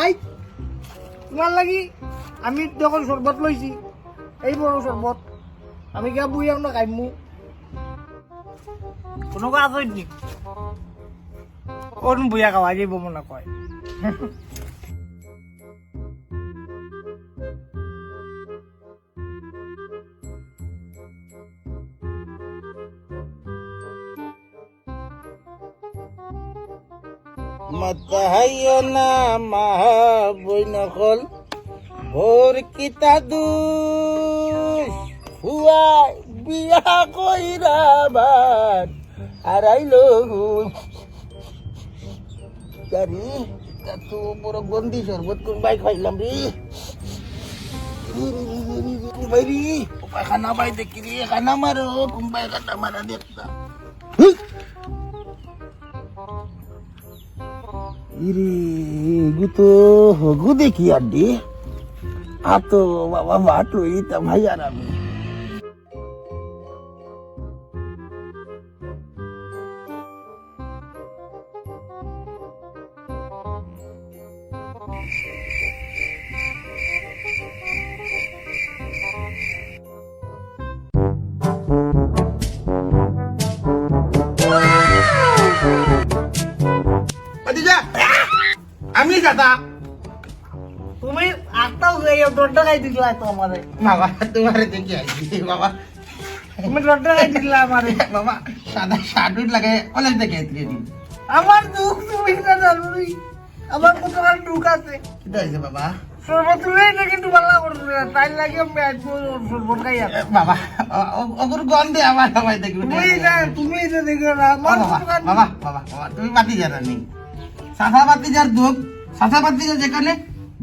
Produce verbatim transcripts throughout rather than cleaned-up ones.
আই, তুমার লাগি আমি দেখো শরবত লইছি, এই বড় শরবত। আমি গিয়া বইয়া না খাইমু। কোনো কাজ হয়নি। কোন বইয়া খাওয়া যাইব মনে কয়। মাতাইও না মা বইন অকল, বউর কিতা দুষ, ফুয়ায় বিয়া কইরা আবার হারাইলো। গাড়ি, এত বড় গন্ধি শরবত কুনবায় খাইলাম রে। কুনবায় রে, ও পায়খানা বায় দেখি রে, খানা মারো, কুনবায় খানা মারা দেখতা। ইরে, এগু তো হগু দেখি আড্ডি। আ তো বাবা বাট লইতাম ভাই আর আমি। ভাতিজা, আমি দাদা। তুমি আটটাও যাইও, দরজা গাই দিলা তো আমারে। বাবা, তোমারে দেখি আইছি, বাবা। তুমি দরজা গাই দিলা আমারে। বাবা, সাদা শার্ট লাগে, কলেজ থেকে এত্রে দিন। আমার দুঃখ তুমি না জানো নি। আমার কতখান দুঃখ আছে। কিতা হইছে বাবা? শরবত তুলে এটা কিন্তু ভালো করবে না। তাই লাগে আমি আজ শরবত খাই আর। এ, বাবা, ও, ও, ওগুর গন্ধে আমার সবাই দেখি উঠে তুমি গেছে। এটা, তুমি এটা দেখো না। ও আমার বাবা, কতখান বাবা, বাবা, বাবা, তুমি বাতি জানা নি। চাচা বাতি যার দুঃখ, চাচা বাতি যার যেখানে,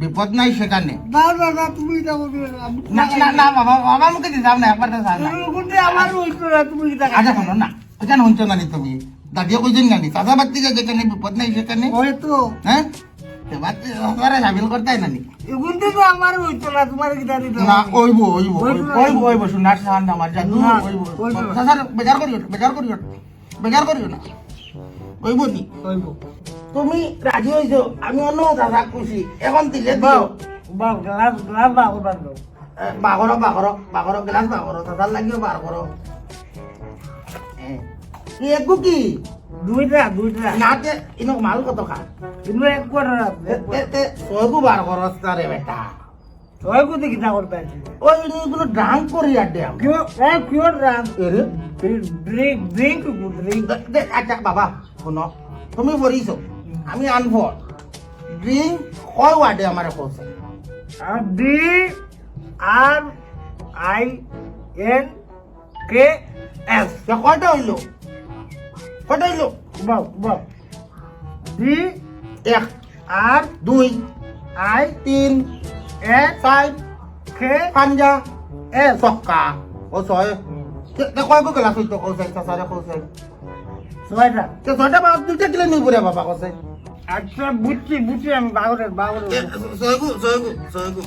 বিপদ নাই সেখানে। না, না, না, তুমি এটা বলবে না। আমি না, না, না, বাবা, বাবা মুখে দিতাম না, একবার তো চাচা। তুমি কোনটা আমার ওই করে, তুমি এটা আচ্ছা, শোনো না, এখানে শুনছো না নি তুমি? দাদিয়ে কইছেন না নি? চাচা বাতি যার যেখানে, বিপদ নাই সেখানে। ওই তো। হ্যাঁ? তে বাতি, তোমারে সামিল করতে হয় না নি? এগুন তো আমার ওই তো না, তোমার কিতা দিতে না, হবে? ওইব, ওইব, ওইব, ওইব, ওইব, ওইব, ওইব, শোনার সাহান আমার জাদু, না, ওইব, ওইব। ওইব। চাচা, বেজার করিও না, বেজার করিও না। বেজার করিও না। কইব নি? কইব। তুমি রাজি হইছো, আমি অন্য কথা খুশি। এখন দিলে দিও। বাও, বাও, গ্লাস, গ্লাস বাও, বাও, বাও। এ, বাগরো, বাগরো, বাগরো, গ্লাস বাগরো, তাতার লাগিও বার করো। এ, কি একগু কি? দুইটা, দুইটা। না, তে, ইনো মাল কত খা? ইনো এক কোয়ার্টার আছে, তে, এক তে, কোয়ার্টার। তে, ছয়গু বার করো, তারে বেটা। ছয়গু দি কিতা করতে আছে? ওই, ইনো কোনো ড্রাম করি আর ড্রাম। কিয়? এ, কিয় ড্রাম? এরে? Drink, drink, drink. দে, দে, আচ্ছা, বাবা, শুনো, তুমি পড়িছো, আমি আনপড়। ড্রিঙ্ক কয় ওয়ার্ডে আমারে কইছে? আর D R I N K S. তা কয়টা হইল? কয়টা হইল? বাও, বাও। ডি এক। আর দুই। আই তিন। এন। চার। কে। পাঞ্জা। এস। ছক্কা। ও ছয়। হুম। তে, তে কয়গু গ্লাস হইতো? কও চাই, চাচারে কও চাই। ছয়টা। তে ছয়টা বা দুইটা কিলো নিব রে বাবা, কও চাই। আচ্ছা, বুঝছি, বুঝছি আমি, বাগরের, বাগরের। এ, ছয়গু, ছয়গু, ছয়গু।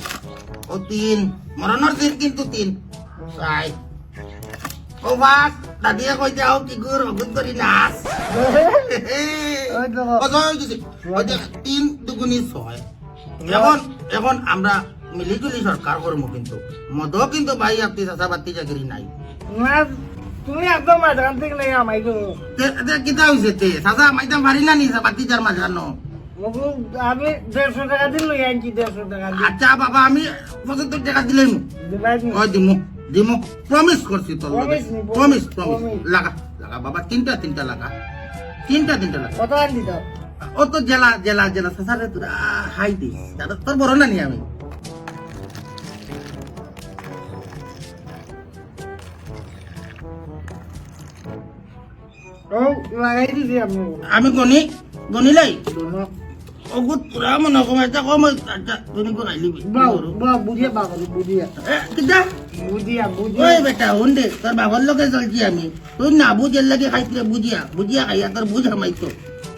ও তিন। মরণর দিন কিন্তু তিন। চাই। ও বাস, দাদিয়ে কই যাও, কি গুর, অগুন করি নাচ। ওই তো। ও ছয় হয়ে গেছে। ওই যে তিন দুগুনি ছয়। এখন, এখন আমরা মিলিজুলি সরকার করমু কিন্তু। মদও কিন্তু ভাই আপনি চাচা বাতি চাকরি নাই। না, তুমি একদম মাঝখান থেকে নেই আমাই তো। তে, তে কিতা হইছে তে? চাচা মাইতাম পারি না নি, বাতি যার মাঝখানো। বাবু, আমি দেড়শো টাকা দিন লই আনছি, দেড়শো টাকা দিন। আচ্ছা বাবা, আমি পঁচাত্তর টাকা দিলাম। দিবাই নি? ওই দিমু, দিমু। প্রমিস করছি তোর লগে। প্রমিস নি, প্রমিস, প্রমিস, প্রমিস। প্রমিস। লাগা, লাগা বাবা, তিনটা, তিনটা লাগা। তিনটা, তিনটা লাগা। কত আন দিত? ও তো জেলা, জেলা, জেলা, চাচারে তোরা হাই দিস। দাদা, তোর বড় না নি আমি? ও, লাগাই দিছি আমি। আমি গনি, গনি লাই। শোনো। ওগু তোরা মনে কম, এটা কম, আচ্ছা, তুমি গো খাইলি। বাও, বাও, বুঝিয়া বাবা, বুঝিয়া। এ, কিতা? বুঝিয়া, বুঝিয়া। ওই বেটা, হুন দে, তোর বাবার লগে চলছি আমি। তুই না বুঝের লাগে খাইতে বুঝিয়া, বুঝিয়া খাইয়া তোর বুঝ হামাইতো।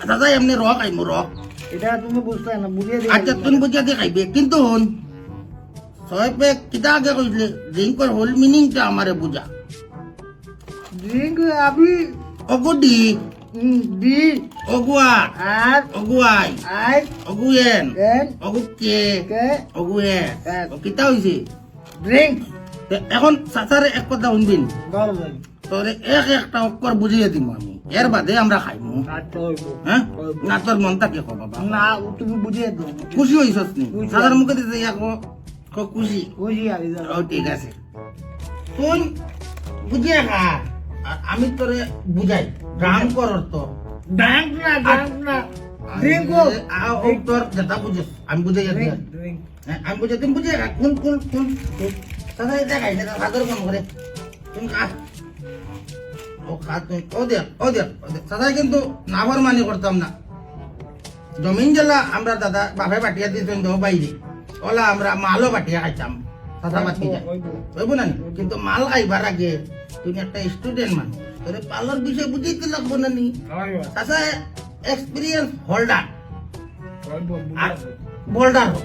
দাদা, এমনি র খাইমু, র। এটা তুমি বুঝতে না, বুঝিয়া দিয়ে আচ্ছা, খাইবে। তুমি বুঝিয়া দিয়ে খাইবে, কিন্তু হুন। ছয় পেক কিতা আগে কইলে, ড্রিঙ্কর হোল মিনিংটা আমারে বুঝা। ড্রিঙ্ক আমি ওগুডি, উম, ডি। অগু আ। আর। অগু আই। আই। অগু এন। এন। অগু কে। কে। অগু এ। এ। ও কিতা অইছে? ড্রিঙ্ক। তে এখন চাচারে এক কথা হুনবিন। বল ভাই। তোরে এক একটা অক্ষর বুঝাইয়া দিমু আমি। এর বাদে আমরা খাইমু। আচ্ছা, অইবো। হ্যাঁ? অইবো। না, তোর মনটা কি কয় বাবা? না, তুমি বুঝাইয়া দেও। খুশি অইছস নি? খুশি। চাচার মুখে দিতে এক ক-, খুশি। খুশি আমি যাবো। ও, ঠিক আছে। তুই বুঝিয়া খা, আর আমি তোরে বুঝাই। ড্রাঙ্ক কর অর্থ। ড্রাঙ্ক না, ড্রাঙ্ক না। আরে, ড্রিঙ্ক হোক। আ, ও তোর যেটা বুঝস, আমি বুঝাই যাই। Drink, drink. হ্যাঁ, আমি বুঝাই, তুমি বুঝিয়া খা। কোন, কোন, কোন, কোন? চাচা, এটা খাই না, চাচার মন করে। তুমি খা। ও খা তুমি। ও দেখ, ও দেখ, ও দেখ। চাচাই কিন্তু নাফরমানি করতাম না। জমিন যেলা আমরা দাদা বাপে বাটিয়া দিছইন দো বাইরে। ওলা আমরা মালও বাটিয়া খাইতাম। চাচা বাদ কি যায়? অইবো। অইবো না নি? কিন্তু মাল খাইবার আগে তুমি একটা স্টুডেন্ট মানুষ। তোরে পালর বিষয়ে বুঝাইতে লাগবো না নি? অয়, অয়। চাচা এক্সপিরিয়েন্স হোল্ডার। অইবো, আর বুঝাইবো। বোল্ডার হোক।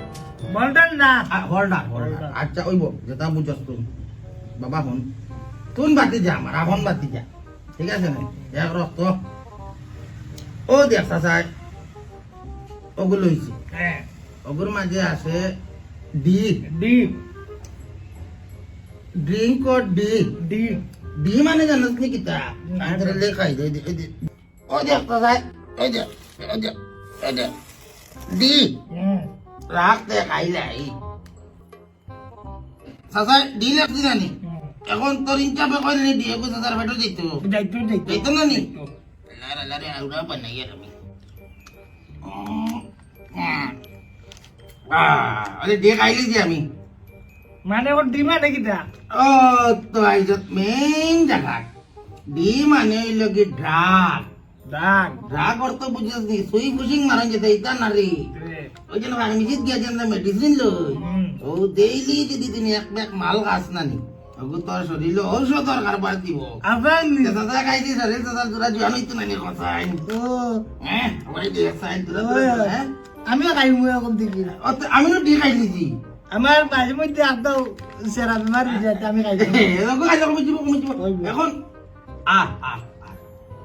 বোল্ডার না। আ, হোল্ডার, হোল্ডার। হোল্ডার। আচ্ছা, অইবো, যেটা বুঝস তুই। বাবা হুন। তুই বাতি যা আমার, এখন বাতি যা। ঠিক আছে নি? এক রক্ত। ও দেখ, চাচাই। ওগুলো অইছে। হ্যাঁ। ওগুর মাঝে আছে D. D. Drink or D. D. D মানে জানোস নি কিতা? না, আমি তোরে না। লেখাই দে, এই যে, এই যে। ওই দেখ, চাচাই। ওই দেখ, ওই দেখ, ওই দেখ। ডি। হুম। রাখ দে, খাই যাই। চাচাই, ডি লেখছি জানি। হুম। এখন তোর ইনসাফে কইলে নি, ডি এগু চাচার পেটো যাইতো। যাইতো, যাইতো। যাইতো না নি? যাইতো। লারে, লারে, আউরা বানাই আর আমি। উম, উম। আহ, আরে, ডি খাইলি যে আমি। মানে ওর ডিমান্ড কিতা? ও, তো আইজত মেইন জায়গা। ডি মানে অইলো কি ড্রাগ। ড্রাগ। ড্রাগ অর্থ বুঝছস নি? সুই পুশিং মারন যেতে ইতা না রে। রে। ওই জন্য ফার্মেসিত গিয়া যে আমরা মেডিসিন লই। হুম। ও ডেইলি যদি দিন এক ব্যাগ মাল খাস না নি। ওগু তোর শরীরে ঔষধর কারবার দিব। আবার নি? তে দাদা খাইছি শরীর দাদা তোরা জোয়ান হইতো না নি কথা। ও। হ্যাঁ? ওই যে সাইন তোরা ওই। হ্যাঁ? আমিও খাইমু এখন দেখি। ও, তো আমিও ডি খাই দিছি। আমার মাঝে মধ্যে আদৌ সেরা বেমার হয়ে যায়, আমি খাই দিই। এরকম খাইলে কমে দিব, কমে দিব। ওই। এখন আর, আর,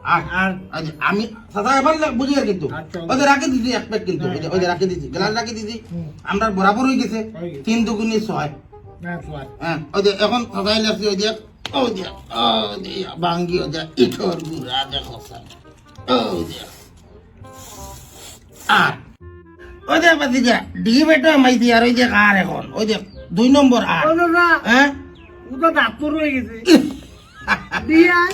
আর, আর। আর। আচ্ছা, আমি সাদা এবার লে-, বুঝি আর কিন্তু। আচ্ছা। ওই যে রাখি দিছি এক প্যাক কিন্তু, ওই যে, ওই যে রাখি দিছি, গ্লাস রাখি দিছি। হুম। আমরা বরাবর হয়ে গেছে। হয়ে গেছে। তিন দুগুণে ছয়। না, ছয়। হ্যাঁ, ওই যে এখন সাদা লেখছি, ওই যে, ওই যে, ওই যে, বাঙ্গি, ওই যে, ইঠোর গুড়া, দেখো স্যার। ওই যে। আর ওই দেখ, বাতিজা, ডি বেটো আমাই দি, আর ওই দেখ, আর এখন, ওই দেখ, দুই নম্বর আর। ও দাদা, হ্যাঁ? ও তো ডাক্তার হয়ে গেছে। ডি আর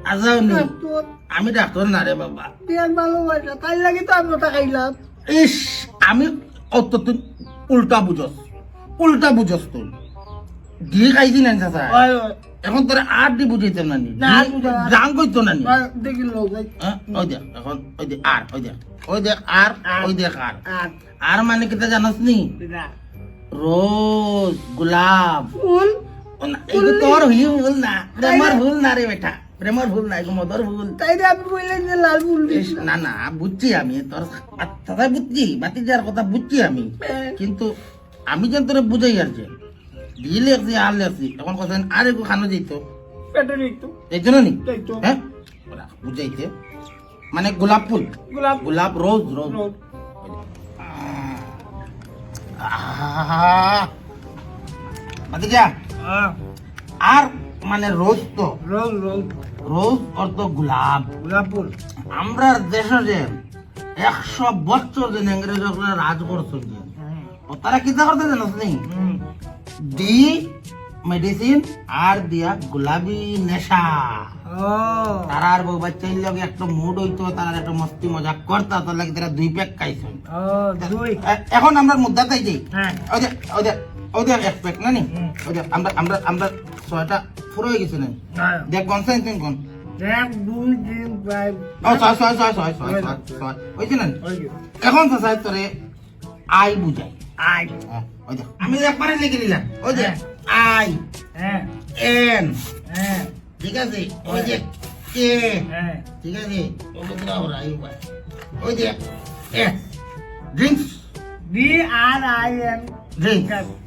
আচ্ছা, উনি, ডাক্তার। আমি ডাক্তার না রে বাবা। ডি আর ভালোবাসা, তাই লাগি তো আমি ওটা খাইলাম। ইস, আমি অত তুই উল্টা বুঝস, উল্টা বুঝস তুই। ডি খাইছি না, চাচা? ওই, ওই। এখন তোরে আর ডি বুঝাইতে না নি? না, আর বুঝা-, জাং কইতো না নি? বা-, দেখি লো, ভাই। হ্যাঁ? ওই দেখ, এখন ওই দেখ আর, ওই দেখ। ওই দেখ আর, আর। ওই দেখ আর। আর। আর মানে কিতা জানোস নি? কিতা? রোজ, গোলাপ। ফুল? ও না, ফুল এগু নি? তোর হি ফুল না। প্রেমর ফুল না রে বেটা। প্রেমর ফুল না, এগু মদর ফুল। তাই রে আমি বললাম যে লাল ফুল ইস, দিস না। না, না, বুঝছি আমি। তোর কথা বুঝছি, বাতিজার কথা বুঝছি আমি। হ্যাঁ। কিন্তু আমি যেন তোরে বুঝাই আর যে, ডি লেখছি, আর লেখছি, এখন কথা আর একটু খানো যাইতো। পেটে যাইতো। যাইতো না নি? যাইতো। হ্যাঁ? ওরা বুঝাইতে। মানে গোলাপ ফুল। গোলাপ। গোলাপ, রোজ, রোজ। রোজ। আহ। বাতিজা। হ্যাঁ। আর মানে রোজ তো। রোজ, রোজ। রোজ অর্থ গোলাপ। গোলাপ ফুল। আমরার দেশে যে একশো বছর দিন ইংরেজ অকলে রাজ করছে যে। হুম। ও তারা কিতা করতে জানোস নি? হুম। ডি মেডিসিন আর দিয়া গোলাপি নেশা। ও। তারার বউ বাচ্চার লগে একটু মুড হইতো, তারার একটু মস্তি মজাক করতা, তার লাগি তারা দুই প্যাক খাইছইন। ও, দুই। এ-, এখন আমরা মুদ্রা তাই যাই। হ্যাঁ। ওই যে, ওই যে, ওই যে এক প্যাক না নি? হুম। ওই যে আমরা, আমরা, আমরা ছয়টা পুরো হয়ে গেছে না? হ্যাঁ। দেখ কোন সাইজ তুই কোন? এক, দুই, তিন, চার। ও, ছয়, ছয়, ছয়, ছয়, ছয়, ছয়, ছয়, ছয়। ছয়। ওই যে না? ওই যে। এখন তো সাইজ তোরে আই বুঝাই। আই। হ্যাঁ, ওই দেখ। আমি একবারে লিখে নিলাম। ওই যে, হ্যাঁ। আই। হ্যাঁ। এন। হ্যাঁ। ঠিক আছে? ওই যে, কে। হ্যাঁ। ঠিক আছে? ওকে তোরা ওরা, এই উপায়। ওই যে, S. Drinks. D R I N. Drinks. ঠিক আছে।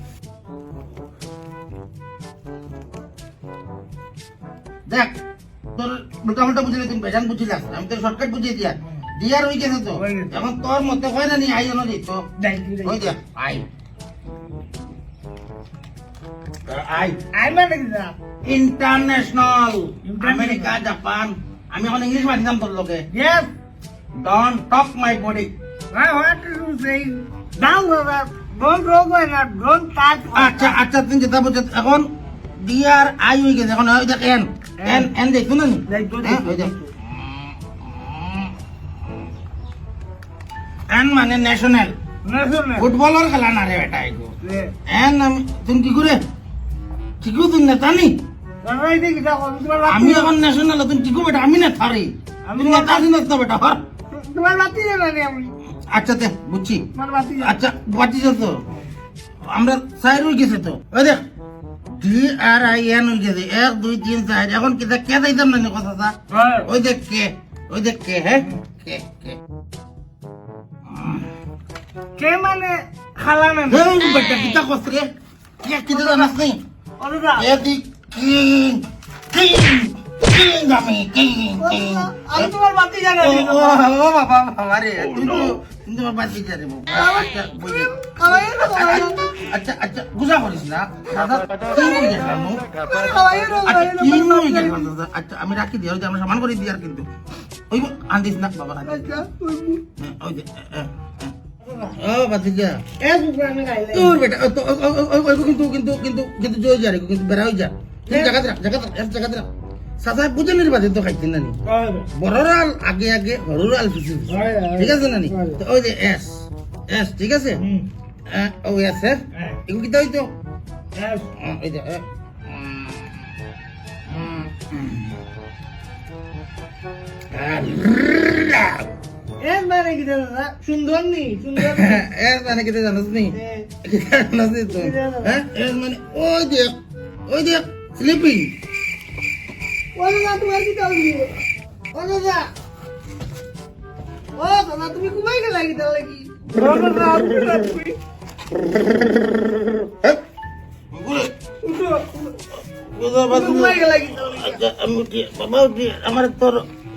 দেখ, তোর উল্টা উল্টা বুঝলে, তুই বেজান বুঝিলাস, আমি তো শর্টকাট বুঝিয়ে দিয়া। ডিয়ার হয়ে গেছে তো। হয়ে গেছে। এখন তোর মতে হয় না নি, আই অনো দিত। ওই দেখ, আই। আই। আই মানে কি না? ইন্টারন্যাশনাল। ইন্টারন্যাশনাল। America, Japan. আমি এখন ইংলিশ মাতিলাম তোর লগে। Yes. Don't touch my body. Why, what do you say? Don't, don't, don't, don't touch. আচ্ছা, আচ্ছা, তুই যেটা বলছিস, এখন ডি আর আই হয়ে গেছে, এখন ওই দেখ এন। এন, এন দেখছো না নি? দেখছো, হ্যাঁ, দেখছো, ওই দেখ। দেখছো। এন মানে ন্যাশনাল। ন্যাশনাল। ফুটবলর খেলা না রে বেটা, এগো। এ। এন আমি, তুমি কি করে? ঠিকও তুমি নেতা নি? আমি এখন ন্যাশনাল, তুমি ঠিকও বেটা, আমি নেতা রে। আমি তুমি নেতা আছি না তো বেটা, হর। তোমার বাতি জানি আমি। আচ্ছা, তে, বুঝছি। তোমার বাতি জানি। আচ্ছা, বাতি যা তো। আমরা চাইর হয়ে গেছে তো। ওই দেখ, ডি আর আই এন হয়ে গেছে। এক, দুই, তিন, চাইর। এখন কিতা কে যাইতাম না নি কথা তা? হ্যাঁ। ওই দেখ কে, ওই দেখ কে, হ্যাঁ? কে, কে? কে মানে খালা না? এই বেটা, কিতা কস রে? কে, কিতা জানাস নি? অনুদা। এ দি কিং, কিং, কিং আমি, কিং, কিং। আমি তোমার বাতি জানি। ও, ও, ও বাবা, বাবা রে, তুই তো, তুই তো আমার বাতি জানি বাবা। আমার আচ্ছা, বুঝলি। খাওয়াইও না, খাওয়াইও না। আচ্ছা, আচ্ছা, গুজা করিস না। দাদা, কিং হয়ে গেলাম, নো? খাওয়াইও না, আচ্ছা, খাওয়াইও না, কিং হয়ে গেলাম, দাদা। আচ্ছা, আমি রাখি দিই, ওই যে আমরা সমান করে দিই আর কিন্তু। ওই আনতিস না, বাবা, আনতিস না। আচ্ছা, ওই যে। হ্যাঁ, ওই যে, হ্যাঁ, হ্যাঁ। ও, ভাতিজা। এ, কুকুর, আমি খাইলে। তোর বেটা, ও, তো, ও, ও, ও, ও, ও, কিন্তু, কিন্তু, কিন্তু, কিন্তু জয় যা রে, কিন্তু বেড়া হয়ে যা। তুই এ। জায়গা রাখ, জায়গা রাখ, এক জায়গা রাখ। চাচা বুঝে নির বাদে তো খাইতে না নি। হয়। বড়রাল আগে আগে, হরুরাল পিছে পিছে। হয়, হয়। ঠিক আছে না নি? হয়। তো ওই যে এস, এস, ঠিক আছে? হুম। এ, ও এস, হ্যাঁ? হ্যাঁ। এগুলো কিতা হইতো? এস। হ্যাঁ, এই যে, এ, উম, উম, উম। এস মানে কিতা দাদা? সুন্দর নি, সুন্দর নি। এস মানে কিতা জানোস নি? হ্যাঁ। কিতা জানোস নি তুই? কিতা জানো? হ্যাঁ? এস মানে ওই দেখ, ওই দেখ, sleeping। ও দাদা, তোমার কিতা হইল? ও দাদা। ও দাদা, তুমি ঘুমাই গেলা কিতা লাগি? ও দাদা, আমি ঘুমাই গেলা কিতা লাগি? আচ্ছা, আমি উঠি, বাবা উঠি, আমার তোর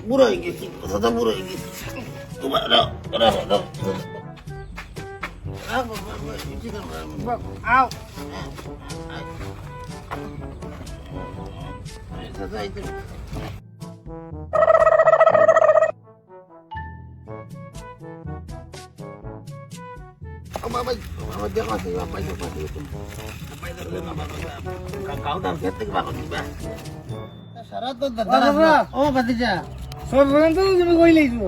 বুড়া হয়ে গেছি, দাদা বুড়া হয়ে গেছি। ঘুমা, রাও, রাও, রাও। রাও, বাবা, বাবা, উঠি না, বাবা। আও। এই, দাদা, এই তো। ও বাবা, ও বাবা, দেখো, দেখো, বাবা, দেখো, দেখো। বাবা, দেখো, বাবা, দেখো। কা-, কাউটা খেতে কি বাবা দিবা? সারা তো ও দাদা, বাবা। ও ভাতিজা। সব পর্যন্ত তুমি কইলেই তো।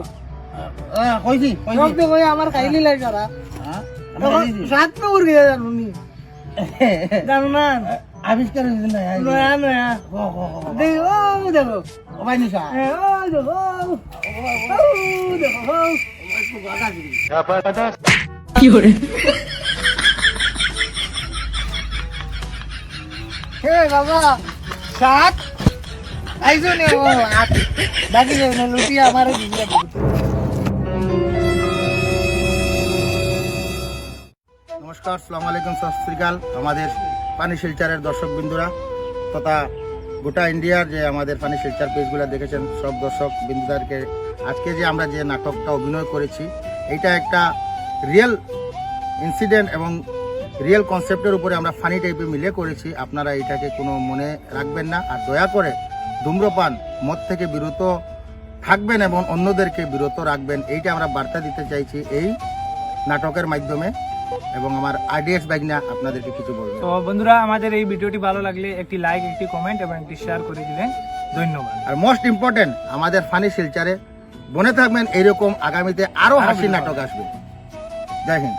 আ, আ, কইছি, কইছি। সব তো কই আমার খাইলি লাই সারা। হ্যাঁ? আমি তখন কইছি। সাত নম্বর গিয়ে জানো নি। জানো না? আবিষ্কার হয়েছে না, এই যে। নয়া, নয়া। ও, ও, ও, ও। দেখো, ও দেখো। ও ভাই নিশা। হ্যাঁ, ও দেখো। ও দেখো, ও। কি করে? হে বাবা, সাত? আইসো নে, ও, আট। বাকি যে লুটি আমারে দিলে। নমস্কার, সালাম আলাইকুম, সত শ্রী আকাল। আমাদের পানি শিলচরের দর্শক বিন্দুরা তথা গোটা ইন্ডিয়ার যে আমাদের পানি শিলচর পেজগুলো দেখেছেন, সব দর্শক বিন্দুদেরকে আজকে যে আমরা যে নাটকটা অভিনয় করেছি, এটা একটা রিয়েল ইনসিডেন্ট এবং রিয়েল কনসেপ্টের উপরে আমরা ফানি টাইপে মিলে করেছি। আপনারা এটাকে কোনো মনে রাখবেন না, আর দয়া করে ধূম্রপান, মদ থেকে বিরত থাকবেন এবং অন্যদেরকে বিরত রাখবেন, এইটা আমরা বার্তা দিতে চাইছি এই নাটকের মাধ্যমে। এবং আমার আরডিএক্স ভাইগনা আপনাদেরকে কিছু বলবেন। তো বন্ধুরা, আমাদের এই ভিডিওটি ভালো লাগলে একটি লাইক, একটি কমেন্ট এবং একটি শেয়ার করে দিবেন। ধন্যবাদ। আর মোস্ট ইম্পর্টেন্ট, আমাদের ফানি শিলচরে বনে থাকবেন, এরকম আগামীতে আরো আরো হাসি ভিডিও নাটক আসবে। আসবে। জয় হিন্দ।